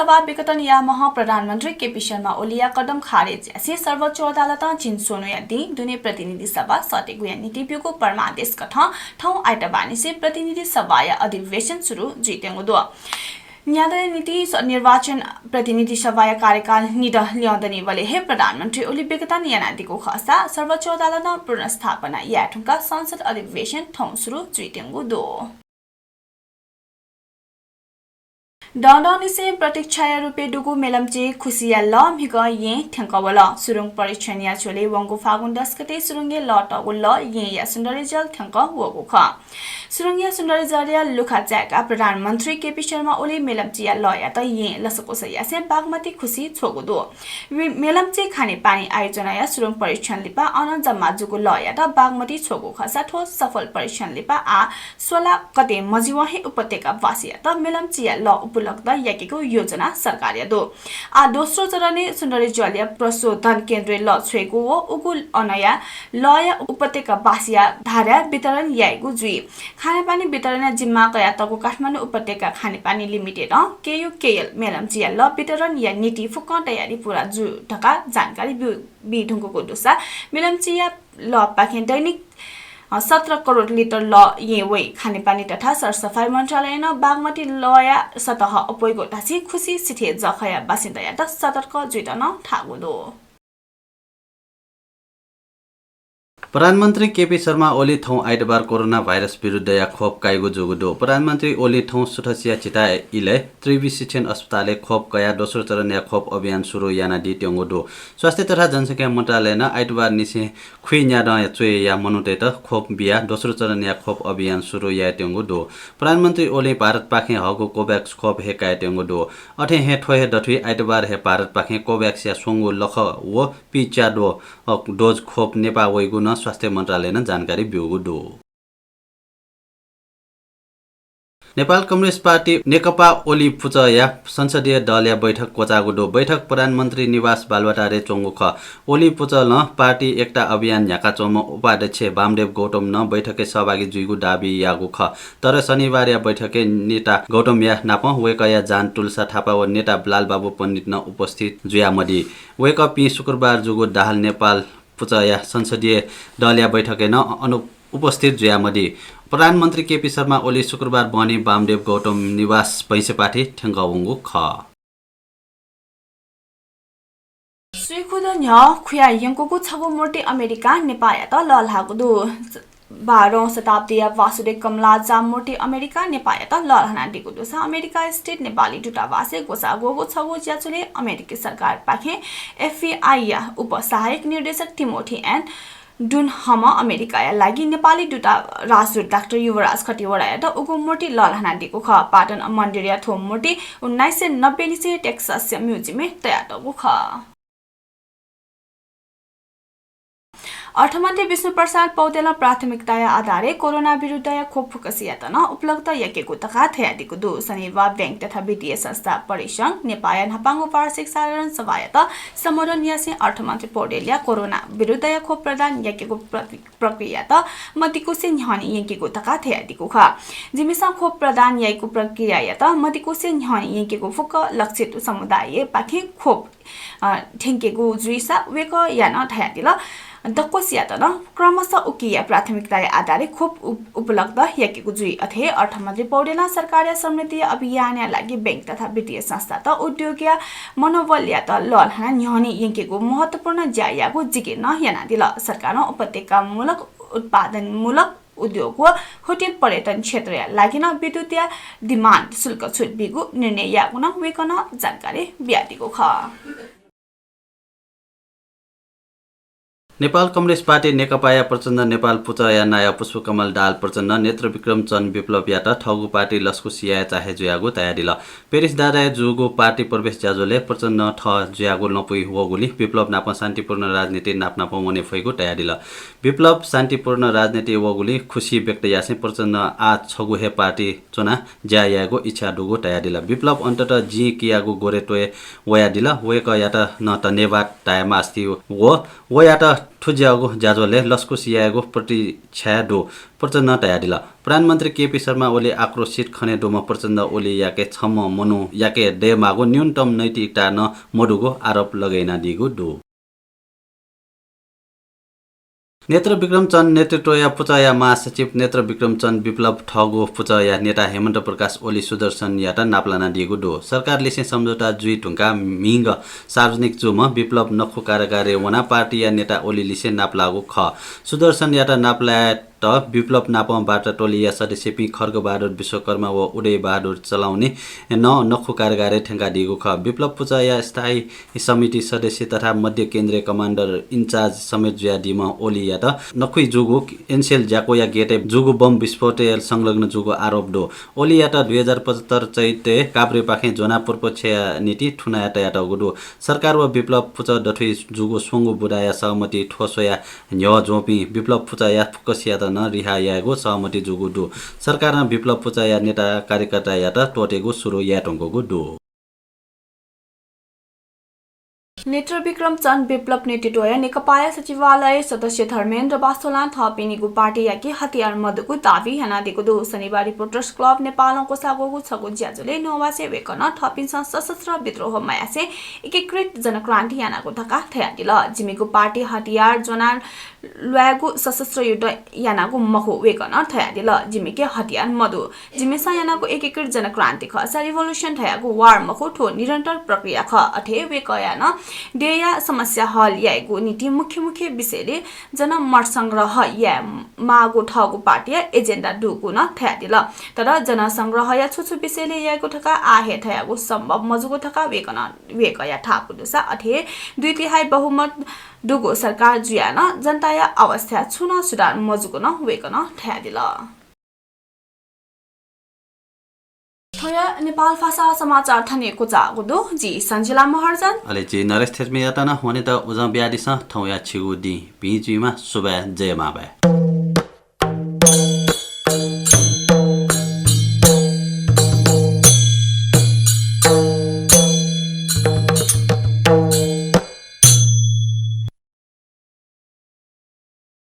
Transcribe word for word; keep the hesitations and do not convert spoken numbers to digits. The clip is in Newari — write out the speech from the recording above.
पा विघटन यायेमाःम्ह प्रधानमन्त्री केपी शर्मा ओलीया कदम खारेज यासें सर्वोच्च अदालतं झिंस्वन्हुया दिं दुने प्रतिनिधि सभा सःतेगुया निंतिं ब्यूगु परमादेश कथं थौं आइतबारनिसें प्रतिनिधि सभाया अधिवेशन सुरु जुइत्यंगु दु। न्यादँया निंतिं स-, निर्वाचन प्रतिनिधि सभाया कार्यकाल निदँ ल्यं दनिबलय् हे प्रधानमन्त्री ओली विघटन यानादीगु खःसा सर्वोच्च अदालतं पुनर्स्थापना याये धुंकाः संसद अधिवेशन थौं सुरु जुइत्यंगु दु। दँदँनिसें प्रतीक्षाया रूपय् दुगु मेलम्ची खुसिया लः म्हिगः येँ थ्यंकः वल। सुरुङ परीक्षणया झ्वलय् वंगु फागुन दस गते सुरुङय् लःतःगु लः येँया सुन्दरीजल थ्यंकः वःगु खः। सुरुङया सुन्दरीजलया लुखा चाय्काः प्रधानमन्त्री केपी शर्मा ओली मेलम्चीया लःयात येँ लसकुस यासें बागमती खुसि छ्वःगु दु। मे-, मेलम्ची खानेपानी आयोजनाया सुरुङ परीक्षण लिपा अन जम्मा जूगु लःयात बागमती छ्वःगु खःसा थ्व सफल परीक्षण लिपा आः स्वला कथं मजिवं हे उपत्यकावासीयात मेलम्चीया लः उपलब्ध याकेगु योजना सरकारया दु। आः दोस्रो चरणय् सुन्दरीजलया प्रशोधन केन्द्रय् लः छ्वयेगु व उगु अनया लःया उपत्यकावासीया धाराय् वितरण यायेगु जुइ। खानेपानी वितरणया जिम्मा कयातःगु काठमाडौं उपत्यका खानेपानी लिमिटेडं केयुकेएल मेलम्चीया लः वितरणया निंतिं फुक्कं तयारी पूरा जू धकाः जानकारी ब्यू-, बी धुंकूगु दुसा मेलम्चीया लःपाखें दैनिक, अ, सत्र करोड लिटर लः येँ वइ। खानेपानी तथा सरसफाई मन्त्रालयनं बागमती लःया सतह अप्वइगु धासें खुसि सिथय् जःखःया बासिन्दायात सतर्क जुइत नं धाःगु दु। प्रधानमन्त्री केपी शर्मा ओली थौं आइतबार कोरोना भाइरस विरुद्धया खोप काइगु जूगु दु। प्रधानमन्त्री ओली थौं सुथसिया झिता इलय् त्रिवि शिक्षण अस्पतालय् खोप कयाः दोस्रो चरणया खोप अभियान सुरु यानादीत्यंगु दु। स्वास्थ्य तथा जनसंख्या मन्त्रालयनं आइतबारनिसें खुइन्यादँया च्वय्‌या मनूतय्‌त खोप बियाः दोस्रो चरणया खोप अभियान सुरु यायेत्यंगु दु। प्रधानमन्त्री ओलीं भारतपाखें हःगु कोभ्याक्स खोप हे कायेत्यंगु दु। अथे हे थ्व हे दथुइ आइतबार हे भारतपाखें कोभ्याक्सया स्वंगू लख व पीच्याद्वः, अ, डोज खोप नेपाः वइगु नं स्वास्थ्य मन्त्रालयनं जानकारी ब्यूगु दु। नेपाल कम्युनिस्ट पार्टी नेकपा ओली पुचःया संसदीय दलया बैठक क्वचाःगु दु। बैठक प्रधानमन्त्री निवास बालुवाटारय् च्वंगु खः। ओली पुचलं पार्टी एकता अभियान न्ह्याकाच्वंम्ह उपाध्यक्ष वामदेव गौतम नं बैठकय् सहभागी जुइगु दाबी याःगु खः। तर शनिबारया बैठकय् नेता गौतमया नाप वय्‌कःया जान तुलसा थापा व नेता लालबाबु पण्डित नं उपस्थित जुयामदी। वय्‌कःपिं शुक्रबार जूगु दाहाल नेपाल पुचःया संसदीय दलया बैठकय् नं अनु-, उपस्थित जुयामदी। प्रधानमन्त्री केपी शर्मा ओली शुक्रबार बहनी वामदेव गौतम निवास भैंसेपाखे थ्यंकः वंगु खः। स्वीखुद न्ह्यः खुया यंकूगु छगू मूर्ति अमेरिकां नेपाःयात लःल्हाःगु दु। बाह्रौं शताब्दीया वासुदेव कमलाजा मूर्ति अमेरिकां नेपाःयात लःल्हानादीगु दुसा अमेरिका स्थित नेपाली दूतावासय् ग्वसाः ग्वःगु छगू ज्याझ्वलय् अमेरिकी सरकारपाखें एफबीआईया उपसहायक निर्देशक टिमोथी एन डुनहमं अमेरिकाया लागि नेपाली दूता राजदूत डाक्टर युवराज खतिवडायात उगु मूर्ति लःल्हानादीगु खः। पाटन मन्दिरया थ्व मूर्ति उन्नाइस सय नब्बे निसें टेक्सासया म्युजियमय् तयातःगु खः। अर्थमन्त्री विष्णुप्रसाद पौडेलं प्राथमिकताया आधारय् कोरोना विरुद्धया खोप फुक्कसियात नं उपलब्ध याकेगु धकाः धयादीगु दु। शनिबार बैंक तथा वित्तीय संस्था परिसंघ नेपाःया न्हापांगु वार्षिक साधारण सभायात सम्बोधन यासें अर्थमन्त्री पौडेलया कोरोना विरुद्धया खोप प्रदान याकेगु प्रति-, प्रक्रियायात मतिकुसे न्ह्यःने यंकेगु धकाः धयादीगु खः। जिमिसं खोप प्रदान याइगु प्रक्रियायात मतिकुसे न्ह्यःने यंकेगु फुक्क लक्षित समुदायपाखें खोप, अ, थ्यंकेगु जुइसा वय्‌कःया नं धयादिल। दक्वसियात नं क्रमशः उकिया प्राथमिकताया आधारय् खोप उप-, उपलब्ध याकेगु जुइ। अथे हे अर्थमन्त्री पौडेलं सरकारया समृद्धि अभियानया लागि बैंक तथा वित्तीय संस्थात उद्योगया मनोबलयात लःल्हानाः न्ह्यःने यंकेगु महत्त्वपूर्ण ज्या याःगु जिकिर नं यानादिल। सरकारं उपत्यकामूलक, उत्पादनमूलक उद्योग व होटल पर्यटन क्षेत्रया लागि नं विद्युतया डिमान्ड शुल्क छुट बीगु निर्णय याःगु नं वय्‌कलं जानकारी बियादीगु खः। नेपाल कम्युनिस्ट पार्टी नेकपाया प्रचण्ड नेपाल पुचःया नायः पुष्पकमल दाहाल प्रचण्डं नेतृविक्रम चन्द विप्लवयात थःगु पार्टी लसकुस याये चाहे जुयागु धयादिल। पेरिस दादाय् जूगु पार्टी प्रवेश ज्याझ्वलय् प्रचण्ड थः जुयागु लँपुइ वःगुलिं विप्लव नाप शान्तिपूर्ण राजनीति नापनापं वने फइगु धयादिल। विप्लव शान्तिपूर्ण राजनीति वःगुलिं खुसी व्यक्त यासें प्रचण्ड आः छगू हे पार्टी च्वनाः ज्या यायेगु इच्छा दुगु धयादिल। विप्लव अन्ततः जिं कियागु गोरे त्वये वयादिल। वय्‌कःयात नं धन्यवाद धायेमास्ति व वयात थुज्याःगु ज्याझ्वलय् लसकुस यायेगु प्रतीक्षाय् दु, प्रचण्डं धयादिल। प्रधानमन्त्री केपी शर्मा ओली आक्रोशित खने दुम्ह प्रचण्ड ओलीयाके छम्ह मनूयाके दयेमाःगु न्यूनतम नैतिकता नं मदुगु आरोप लगय् यानादीगु दु। नेत्र विक्रम चन्द नेतृत्वया पुचःया महासचिव नेत्र विक्रम चन्द विप्लव थःगु पुचःया नेता हेमन्त प्रकाश ओली सुदर्शनयात नापलानादीगु दु। सरकारलिसें सम्झौता जुइ धुंकाः म्हिगः सार्वजनिक जूम्ह विप्लव नखु कारागारय् वनाः पार्टीया नेता ओलीलिसें नापलाःगु खः। सुदर्शनयात नापलायेत विप्लव नापं वार्ता टोलीया सदस्यपिं खड्गबहादुर विश्वकर्मा व उदयबहादुर चलाउने नं नखु कारागारय् थ्यंकादीगु खः। विप्लव पुचःया स्थायी समिति सदस्य तथा मध्य केन्द्रीय कमान्डर इन्चार्ज समेत जुयादीम्ह ओलीयात नखुइ जूगु एनसेल ज्याकोया गेटय् जूगु बम विस्फोटय् संलग्न जूगु आरोप दु। ओलीयात दुई हजार पचहत्तर चैतय् काभ्रेपाखें ज्वनाः पुर्पक्षया निंतिं थुनाः तयातःगु दु। सरकार व विप्लव पुचः दथुइ जूगु स्वंगू बुँदाया सहमति थ्व स्वयाः न्ह्यः ज्वंपिं विप्लव पुचःया फुक्कसियात नं रिहा यायेगु सहमति जूगु दु। सरकारं विप्लव पुचःया नेता कार्यकर्तायात त्वःतेगु सुरु यायेधुंकूगु दु। नेत्र विक्रम चन्द विप्लव नेतृत्वया नेकपाया सचिवालय सदस्य धर्मेन्द्र बास्तोलां थःपिनिगु पार्टीयाके हतियार मदुगु दावी यानादीगु दु। शनिबार रिपोर्टर्स क्लब नेपालं क्वसाःगु छगू ज्याझ्वलय् नवासे वय्कलं थःपिन्सं सशस्त्र विद्रोह मयासें एकीकृत जनक्रान्ति यानागु धकाः धयादिल। जिमिगु पार्टी हतियार ज्वनाः ल्वायेगु सशस्त्र युद्ध यानागु मखु, वय्कलं धयादिल। जिमिके हतियार मदु। जिमिसं यानागु एकीकृत जनक्रान्ति खःसा revolution धयागु war मखु, थ्व निरन्तर प्रक्रिया खः। अथे वय्कःया नं देय्‌या समस्या हल यायेगु निंतिं मुख्य मुख्य विषयले जनमत संग्रह यायेमाःगु थःगु पार्टीया agenda दुगु नं धयादिल। तर जनसंग्रहया छु छु विषयले यायेगु धकाः आः हे धयागु सम्भव मजूगु धकाः वय्कलं, वय्कःया धापू दुसा अथे दुई तिहाई बहुमत दुगु सरकार जुयाः नं जनताया अवस्था छुं नं सुधार मजूगु नं वय्कलं धयादिल। थौंया नेपाल भाषा समाचार थन हे क्वचाःगु दु। जि सञ्जिला महर्जन। अले जि नरेश थेच्मीयात नं वनेत उजं बियादिसँ। थौंया छिगु दिं भिं जुइमा। सुभाय्, जय मांभाय्।